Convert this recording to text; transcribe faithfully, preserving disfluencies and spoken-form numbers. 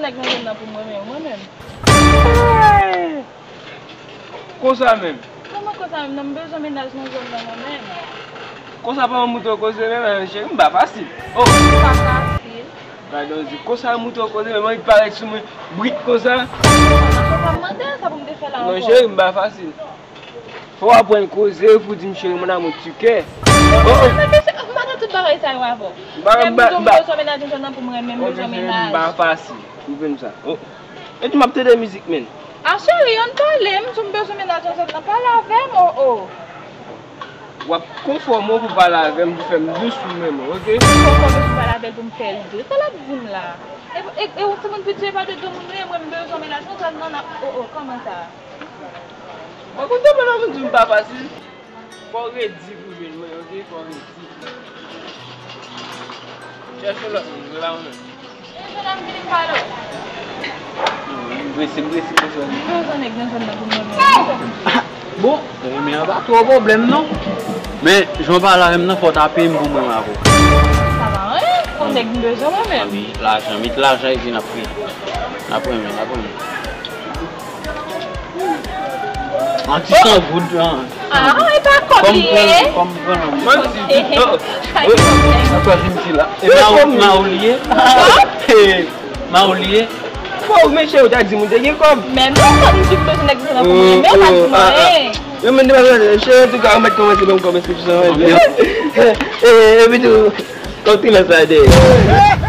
Nèg nan zòn nan pou mwen menm, mwen menm. Konsa menm. Kòman konsa menm? Non, m bezwen mennaj nan zòn nan mwen menm. Konsa pa yon moute w koze menm, cheri, m pa fasil. Oh. Sa fasil. Gadon di konsa moute w koze menm, anvi parèt sou mwen brit konsa. Sa pa mande sa pou m te fè la ankò. Non, cheri, m pa fasil. Fò w aprann koze pou di m cheri, mon amour, tu care. Oh, oh. Mwen pa nan tout bagay sa yo avè w. M pa, Lè m m pa, di w m m pa. bezwen mennaj nan zòn nan pou mwen menm, m bezwen M mennaj. pa fasil. Ou konprann sa? Oh. E di m ap tande mizik, men. A cheri, ann pale, m di w m bezwen mennaj nan zòn nan, pale avè m, oh, oh. W ap konfòme w pou pale avè m, pou fè m dous pou mwen, oke? Konfòme pou pale avè l pou m fè l dous. Sa l ap di m la? E, e, e yon timoun piti, e pa de granmoun nou ye, mwen m bezwen mennaj nan zòn nan, nan, oh, oh, kòman sa? Mwen kontan, men nan moun di m pa fasil. Fò w redi pou jwenn mwen, oke? Fò w redi. Chèche lòt moun, mwen pa mwen menm. E jwenn m vini m pale w. M prese, m prese, m prese. M bezwen nèg nan zòn nan pou mwen menm. Bon, renmen an pa twò pwoblèm non. Men, jan w pale avè m nan, fò w ta peye m pou mwen avè w. Sa pa anyen, yon nèg m bezwen mwen menm. Anvi lajan, met lajan epi n ap peye. N ap renmen, n ap renmen. An ti san goud, an. Ah, e pa kòb li ye. Kòm pran nan. Mwen si di, oh, Sa ki pwoblèm? Atò, vin ti la. E ma ou, ma ou li ye? E, ma ou li ye? Fò w men cheri, w ta di m ou te gen kòb. Men non, sa m di m bezwen nèg nan pou mwen, men w pa di mwen anyen. Yo men demen, cheri, antouka, ou mèt kòmanse ban m kòb eskipsyon. E, epi tou, kòb ti lans la dèyè.